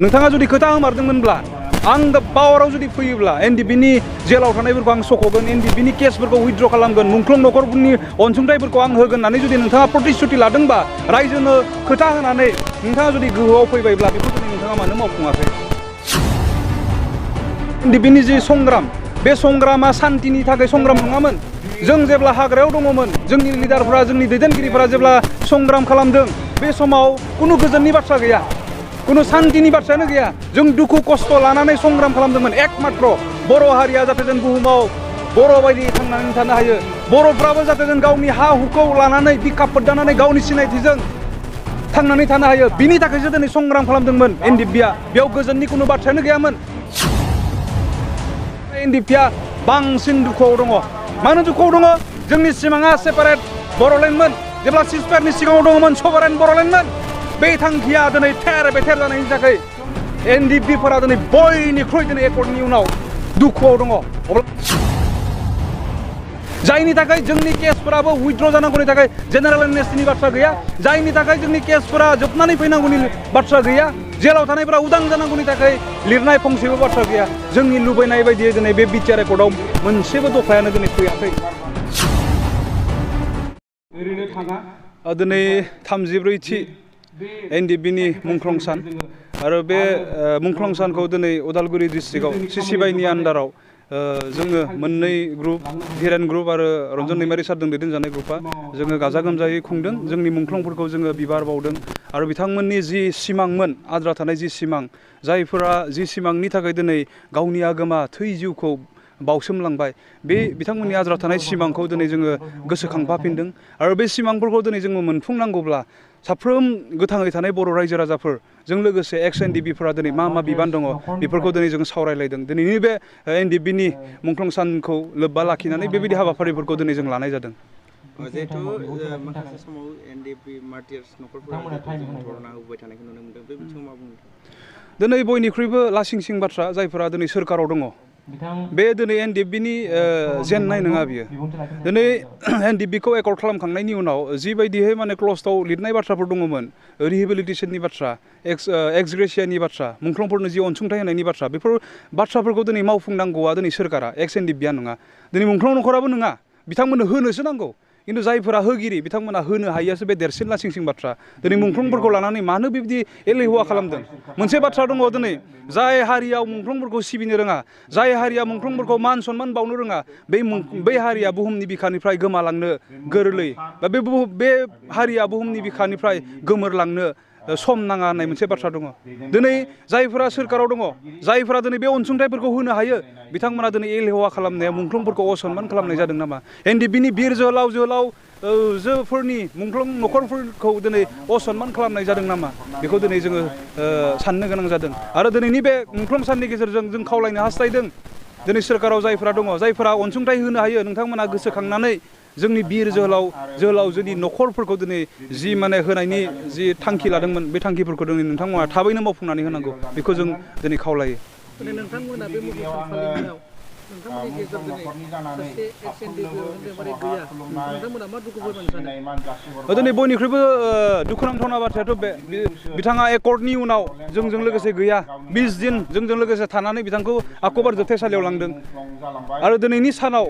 नोंथाङा जुदि खोथा होमारदोंमोनब्ला आं दा पावाराव जुदि फैयोब्ला एनडिपिनि जेलाव थानायफोरखौ आं सख'गोन एनडिपिनि केसफोरखौ उइथड्र खालामगोन मुंख्लं नखरफोरनि अनसुंथाइफोरखौ आं होगोन होननानै जुदि नोंथाङा प्रतिश्रुति लादोंबा रायजोनो खोथा होनानै नोंथाङा जुदि गोहोआव फैबायब्ला बेखौ जुदि नोंथाङा मानो मावफुङाखै एनडिपिनि जि संग्राम बे संग्रामा सान्तिनि थाखाय संग्राम नङामोन जों जेब्ला हाग्रायाव दङमोन जोंनि लिडारफोरा जोंनि दैदेनगिरिफोरा जेब्ला संग्राम खालामदों बे समाव कुनु गोजोननि बाथ्रा गैया कुनु शान्तिनि बाथ्रायानो गैया जों दुखु खस्थ' लानानै संग्राम खालामदोंमोन एकमात्र बर' हारिया जाहाथे जों बुहुमाव बर' बायदि थांनानै थानो हायो बर'फ्राबो जाहाथे जों गावनि हा हुखौ लानानै बिखा फोदानानै गावनि सिनायथिजों थांनानै थानो हायो बिनि थाखायसो दिनै संग्राम खालामदोंमोन एनडिपिआ बेयाव गोजोननि कुनु बाथ्रायानो गैयामोन एनडिपिआ बांसिन दुखुआव दङ मानो दुखुआव दङ जोंनि सिमाङा सेपारेट बर'लेण्डमोन जेब्ला सिसपेयारनि सिगाङाव दङमोन सभारेन बर'लेण्डमोन बे थांखिया दिनै थेर बेथेर जानायनि थाखाय एनडिपिफोरा दिनै बयनिख्रुइ दिनै एकर्डनि उनाव दुखुआव दङ जायनि थाखाय जोंनि केसफोराबो उइथड्र जानांगौनि थाखाय जेनेरेल एमनेस्टिनि बाथ्रा गैया जायनि थाखाय जोंनि केसफोरा जोबनानै फैनांगौनि बाथ्रा गैया जेलाव थानायफोरा उदां जानांगौनि थाखाय लिरनाय फंसेबो बाथ्रा गैया जोंनि लुबैनाय बायदियै दिनै बे बिटिआर एकर्डआव मोनसेबो दफायानो दिनै फैयाखै ओरैनो थाङा दिनै 33थि एनडिपिनि मुंख्लं सान आरो बे मुंख्लं सानखौ दिनै उदालगुरि डिस्ट्रिक्टआव सिसिबाइनि आन्डाराव जोङो मोननै ग्रुप हिरेन ग्रुप आरो रन्जन दैमारि सारजों दैदेनजानाय ग्रुपआ जोङो गाजा गोमजायै खुंदों जोंनि मुंख्लंफोरखौ जोङो बिबार बावदों आरो बिथांमोननि जि सिमांमोन आद्रा थानाय जि सिमां जायफोरा जि सिमांनि थाखाय दिनै गावनि आगोमा थै जिउखौ बावसोमलांबाय बे बिथांमोननि आद्रा थानाय सिमांखौ दिनै जोङो गोसोखांफाफिनदों आरो बे सिमांफोरखौ दिनै जोङो मोनफुंनांगौब्ला साफ्रोम गोथाङै थानाय बर' रायजो राजाफोर जों लोगोसे एक्स एनडिपिफोरा दिनै मा बिबान दङ बेफोरखौ दिनै जों सावरायलायदों दिनैनि बे एनडिपिनि मुंख्लं सानखौ लोब्बा लाखिनानै बेबायदि हाबाफारिफोरखौ दिनै जों लानाय जादों जिहेतु माखासे समाव एनडिपि मार्टियार्स नखरफोरा धरना होबाय थानायखौ नुनो मोनदों बे बिथिङाव मा बुंनो दिनै बयनिख्रुइबो लासिंसिं बाथ्रा जायफोरा दिनै सोरखाराव दङ बे दिनै एनडिपिनि जेननाय नङा बियो दिनै एनडिपिखौ एकर्ड खालामखांनायनि उनाव जिबायदियै माने क्लस्टआव लिरनाय बाथ्राफोर दङमोन रिहेबिलिटेसननि बाथ्रा एक्स ग्रेसियानि बाथ्रा मुंख्लंफोरनो जि अनसुंथाइ होनायनि बाथ्रा बेफोर बाथ्राफोरखौ दिनै मावफुंनांगौआ दिनै सोरखारा एक्स एनडिपिआ नङा दिनै मुंख्लं नखराबो नङा बिथांमोननो होनोसो नांगौ खिन्थु जायफोरा होगिरि बिथांमोना होनो हायैयासो बे देरसिन लासिंसिं बाथ्रा दिनै मुंख्लंफोरखौ लानानै मानो बेबायदि एलेहुवा खालामदों मोनसे बाथ्रा दङ दिनै जाय हारिया मुंख्लंफोरखौ सिबिनो रोङा जाय हारिया मुंख्लंफोरखौ मान सनमान बावनो रोङा बै हारिया बुहुमनि बिखानिफ्राय गोमालांनो गोरलै बा बे हारिया बुहुमनि बिखानिफ्राय गोमोरलांनो सम नाङा होननाय मोनसे बाथ्रा दङ दिनै जायफोरा सोरखाराव दङ जायफोरा दिनै बे अनसुंथाइफोरखौ होनो हायो बिथांमोना दिनै एलेहुवा खालामनाया मुंख्लंफोरखौ असनमान खालामनाय जादों नामा एनडिपिनि बिर जोहोलावजोफोरनि मुंख्लं नखरफोरखौ दिनै असनमान खालामनाय जादों नामा बेखौ दिनै जोङो साननो गोनां जादों आरो दिनैनि बे मुंख्लं साननि गेजेरजों जों खावलायनो हास्थायदों दिनै सोरखाराव जायफोरा दङ जायफोरा अनसुंथाइ होनो हायो नोंथांमोना गोसोखांनानै जोंनि बिर जोहोलावजोनि नखरफोरखौ दिनै जि माने होनायनि जि थांखि लादोंमोन बे थांखिफोरखौ दिनै नोंथांमोना थाबैनो मावफुंनानै होनांगौ बेखौ जों दिनै खावलायो नोंथांमोना बे फालिनायाव नोंथांमोननि गेजेराव दिनै सासे एक्स एनडिपि गैया नोंथांमोना मा दुखु फोरमायनो सानो दिनै बयनिख्रुइबो दुखुनांथावना बाथ्रायाथ' बे बिथाङा एकर्डनि उनाव जोंजों लोगोसे गैया 20 दिन जोंजों लोगोसे थानानै बिथांखौ आकबर जोबथेसालियाव लांदों आरो दिनैनि सानाव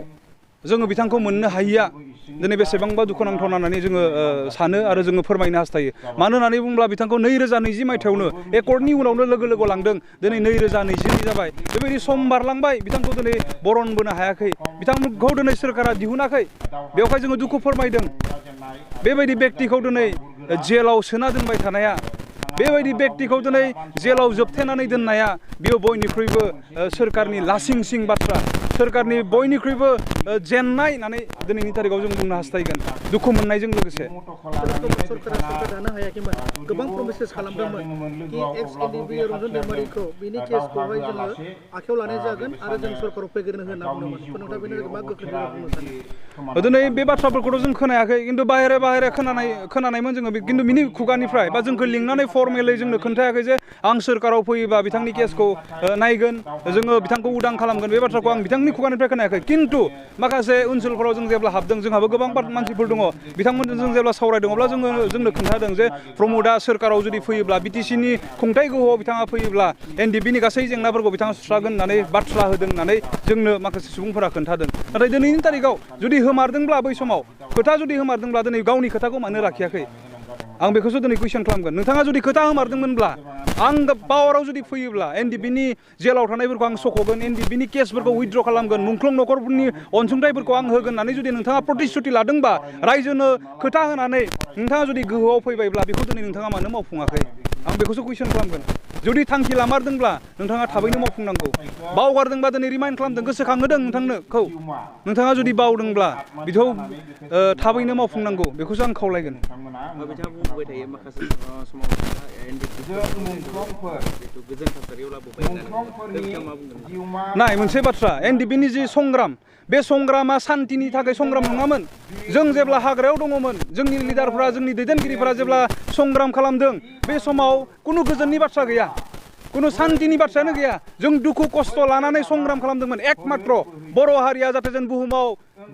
जोङो बिथांखौ मोननो हायिया दिनै बेसेबांबा दुखुनांथावना होननानै जोङो सानो आरो जोङो फोरमायनो हास्थायो मानो होननानै बुङोब्ला बिथांखौ 2020 मायथाइयावनो एकर्डनि उनावनो लोगो लांदों दिनै 2022 जाबाय बेबायदि सम बारलांबाय बिथांखौ दिनै बरनबोनो हायाखै बिथांखौ दिनै सोरखारा दिहुनाखै बेवहाय जोङो दुखु फोरमायदों बेबायदि बेक्तिखौ दिनै जेलाव सोना दोनबाय थानाया बेबायदि बेक्तिखौ दिनै जेलाव जोबथेनानै दोननाया बेयो बयनिख्रुइबो सोरखारनि लासिंसिं बाथ्रा सोरखारनि बयनिख्रुइबो जेननाय होननानै दिनैनि थारिखआव जों बुंनो हास्थायगोन दुखु मोननायजों लोगोसे सरकारा दानो हायाखैमोन गोबां प्रमिसेस खालामदोंमोन कि एक्स एनडिपि रन्जन दैमारिखौ बिनि केसखौहाय जोङो आखायाव लानाय जागोन आरो जों सरकाराव फैग्रोनो होनना बुंदोंमोन नोंथाङा बेनि मा गोख्रों बुंनो सानो दिनै बे बाथ्राफोरखौथ' जों खोनायाखै खिन्थु बाहेरा खोनानायमोन जोङो खिन्थु बिनि खुगानिफ्राय बा जोंखौ लिंनानै फर्मेलै जोंनो खोन्थायाखै जे आं सोरखाराव फैयोबा बिथांनि केसखौ नायगोन जोङो बिथांखौ उदां खालामगोन बे बाथ्राखौ आं बिथां बिथांनि खुगानिफ्राय खोनायाखै खिन्थु माखासे ओनसोलफोराव जों जेब्ला हाबदों जोंहाबो गोबां मानसिफोर दङ बिथांमोनजों जों जेब्ला सावरायदों अब्ला जोंनो खोन्थादों जे प्रमदआ सोरखाराव जुदि फैयोब्ला बिटिसिनि खुंथाय गोहोआव बिथाङा फैयोब्ला एनडिएफबिनि गासै जेंनाफोरखौ बिथाङा सुस्रागोन होननानै बाथ्रा होदों होननानै जोंनो माखासे सुबुंफोरा खोन्थादों नाथाय दिनैनि तारिखाव जुदि होमारदोंब्ला बै समाव खोथा जुदि होमारदोंब्ला दिनै गावनि खोथाखौ मानो लाखियाखै आं बेखौसो दिनै कुइसन खालामगोन नोंथाङा जुदि खोथा होमारदोंमोनब्ला आं पावाराव जुदि फैयोब्ला एनडिएफबिनि जेलाव थानायफोरखौ आं सख'गोन एनडिएफबिनि केसफोरखौ उइथड्र खालामगोन मुंख्लं नखरफोरनि अनसुंथाइफोरखौ आं होगोन होननानै जुदि नोंथाङा प्रतिश्रुति लादोंबा रायजोनो खोथा होनानै नोंथाङा जुदि गोहोआव फैबायब्ला बेखौ दिनै नोंथाङा मानो मावफुङाखै आं बेखौसो कुइसन खालामगोन जुदि थांखि लामारदोंब्ला नोंथाङा थाबैनो मावफुंनांगौ बावगारदोंबा दिनै रिमाइन्ड खालामदों गोसोखांहोदों नोंथांनोखौ नोंथाङा जुदि बावदोंब्ला बेखौ थाबैनो मावफुंनांगौ बेखौसो आं खावलायगोन बिथाङा बुंबाय थायो माखासे समाव गोजोन थासारियाव लाबोबाय होननानै मा बुंदों नाय मोनसे बाथ्रा एनडिएफबिनि जि संग्राम बे संग्रामा सान्तिनि थाखाय संग्राम नङामोन जों जेब्ला हाग्रायाव दङमोन जोंनि लिडारफोरा जोंनि दैदेनगिरिफोरा जेब्ला संग्राम खालामदों बे समाव कुनु गोजोननि बाथ्रा गैया कुनु सान्तिनि बाथ्रायानो गैया जों दुखु खस्थ' लानानै संग्राम खालामदोंमोन एकमात्र बर' हारिया जाहाथे जों बुहुमाव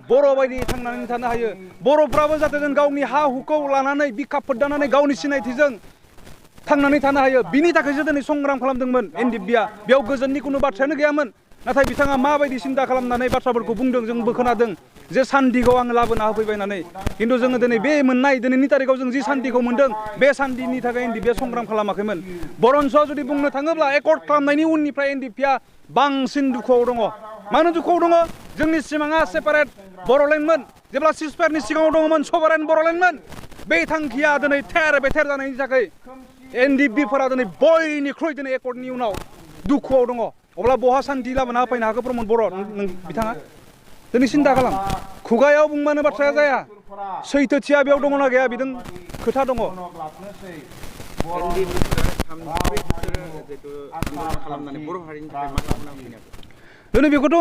बर' बायदि थांनानै थानो हायो बर'फ्राबो जाहाथे जों गावनि हा हुखौ लानानै बिखा फोद्दानानै गावनि सिनायथिजों थांनानै थानो हायो बिनि थाखायसो दिनै संग्राम खालामदोंमोन एनडिएफबिया बेयाव गोजोननि कुनु बाथ्रायानो गैयामोन नाथाय बिथाङा माबायदि सिन्था खालामनानै बाथ्राफोरखौ बुंदों जोंबो खोनादों जे सान्तिखौ आं लाबोना होफैबाय होननानै खिन्थु जोङो दिनै बे मोननाय दिनैनि तारिखाव जों जि सान्तिखौ मोन्दों बे सान्तिनि थाखाय एनडिएफबिया संग्राम खालामाखैमोन बरन्स जुदि बुंनो थाङोब्ला एकर्ड खालामनायनि उननिफ्राय एनडिएफबिया बांसिन दुखुआव दङ मानो दुखुआव दङ जोंनि सिमाङा सेपारेट बर'लेण्डमोन जेब्ला सिजफायारनि सिगाङाव दङमोन सभारेन बर'लेण्डमोन बे थांखिया दिनै थेर बेथेर जानायनि थाखाय एनडिएफबिफोरा दिनै बयनिख्रुइ दिनै एकर्डनि उनाव दुखुआव दङ अब्ला बहा सान्ति लाबोना होफैनो हाखो प्रमद बर' बिथाङा दिनै सिन्था खालाम खुगायाव बुंबानो बाथ्राया जाया सैथोथिया बेयाव दङना गैया बिदों खोथा दङ दिनै बेखौथ'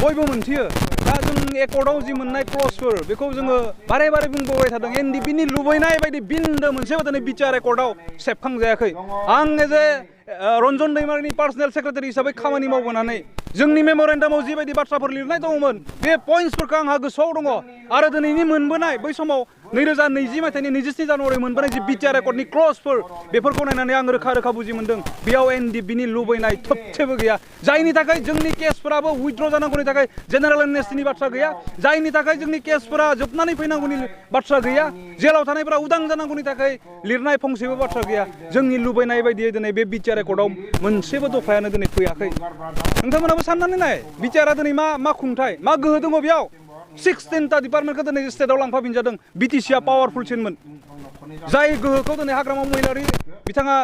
बयबो मोनथियो दा जों एकर्डआव जि मोननाय क्लजफोर बेखौ जोङो बारे बारे बुंबोबाय थादों एनडिएफबिनि लुबैनाय बायदि बिन्दो मोनसेबो दिनै बिटिआर एकर्डआव सेबखांजायाखै आं एज ए रन्जन दैमारिनि पार्सनेल सेक्रेटारि हिसाबै खामानि मावबोनानै जोंनि मेम'रेन्डामाव जिबायदि बाथ्राफोर लिरनाय दङमोन बे पइन्ट्सफोरखौ आंहा गोसोआव दङ आरो दिनैनि मोनबोनाय बै समाव 2020 मायथाइनि 27 जानुवारि मोनबोनाय जि बिटिआर एकर्डनि क्लजफोर बेफोरखौ नायनानै आं रोखा बुजि मोन्दों बेयाव एनडिएफबिनि लुबैनाय थोबसेबो गैया जायनि थाखाय जोंनि केसफोराबो उइथड्र जानांगौनि थाखाय जेनेरेल एमनेस्टिनि बाथ्रा गैया जायनि थाखाय जोंनि केसफोरा जोबनानै फैनांगौनि बाथ्रा गैया जेलाव थानायफोरा उदां जानांगौनि थाखाय लिरनाय फंसेबो बाथ्रा गैया जोंनि लुबैनाय बायदियै दिनै बे बिटिआर एकर्डआव मोनसेबो दफायानो दिनै फैयाखै नोंथांमोनाबो साननानै नाय बिटिआरआ दिनै मा खुंथाय मा गोहो दङ बेयाव 16टा डिपार्टमेन्टखौ दिनै स्टेटआव लांफाफिनजादों बिटिसिआ पावारफुलसिनमोन जाय गोहोखौ दिनै हाग्रामा महिलारि बिथाङा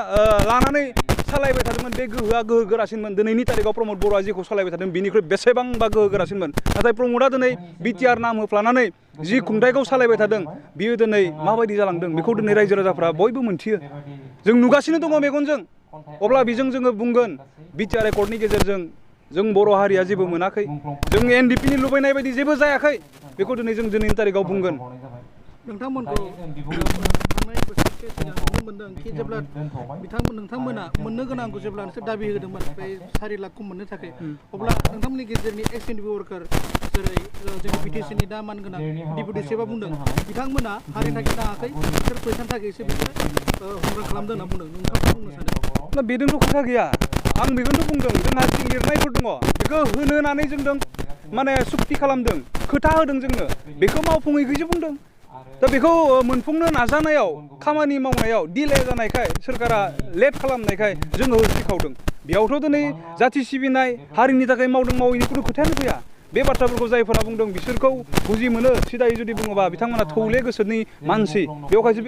लानानै सालायबाय थादोंमोन बे गोहोआ गोहो गोरासिनमोन दिनैनि तारिखाव प्रमद बर'आ जेखौ सालायबाय थादों बिनिख्रुइ बेसेबांबा गोहो गोरासिनमोन नाथाय प्रमदआ दिनै बिटिआर नाम होफ्लानानै जि खुंथायखौ सालायबाय थादों बियो दिनै माबायदि जालांदों बेखौ दिनै रायजो राजाफ्रा बयबो मोनथियो जों नुगासिनो दङ मेगनजों अब्ला बेजों जोङो बुंगोन बिटिआर एकर्डनि गेजेरजों जों बर' हारिया जेबो मोनाखै जों एनडिएफबिनि लुबैनाय बायदि जेबो जायाखै बेखौ दिनै जों दिनैनि तारिखाव बुंगोन नोंथांमोनखौ थांनाय बोसोरसे सिगां नुनो मोनदों कि जेब्ला नोंथांमोना मोननो गोनांखौ जेब्ला नोंसोर दाबि होदोंमोन बे 4 लाखखौ मोननो थाखाय अब्ला नोंथांमोननि गेजेरनि एक्स एनडिएफबि वर्कार जेरै जोंनि बिटिसिनि दा मानगोनां डिपुटि चिफआ बुंदों बिथांमोना हारि थाखि नाङाखै बिसोर फैसानि थाखायसो बिसोर हमग्रा खालामदों होनना बुंदों नोंथाङा बुंनो सानो बेजोंथ' खोथा गैया आं बेखौनो बुंदों जोंहा जि लिरनायफोर दङ बेखौ होनो होननानै जोंदों माने सुक्ति खालामदों खोथा होदों जोंनो बेखौ मावफुङैखैसो बुंदों दा बेखौ मोनफुंनो नाजानायाव खामानि मावनायाव डिले जानायखाय सोरखारा लेट खालामनायखाय जोङो होस्रिखावदों बेयावथ' दिनै जाथि सिबिनाय हारिनि थाखाय मावदों मावैनि खुनु खोथायानो फैया बे बाथ्राफोरखौ जायफोरा बुंदों बिसोरखौ बुजि मोनो सिदायै जुदि बुङोबा बिथांमोना थौले गोसोनि मानसि बेवहायसो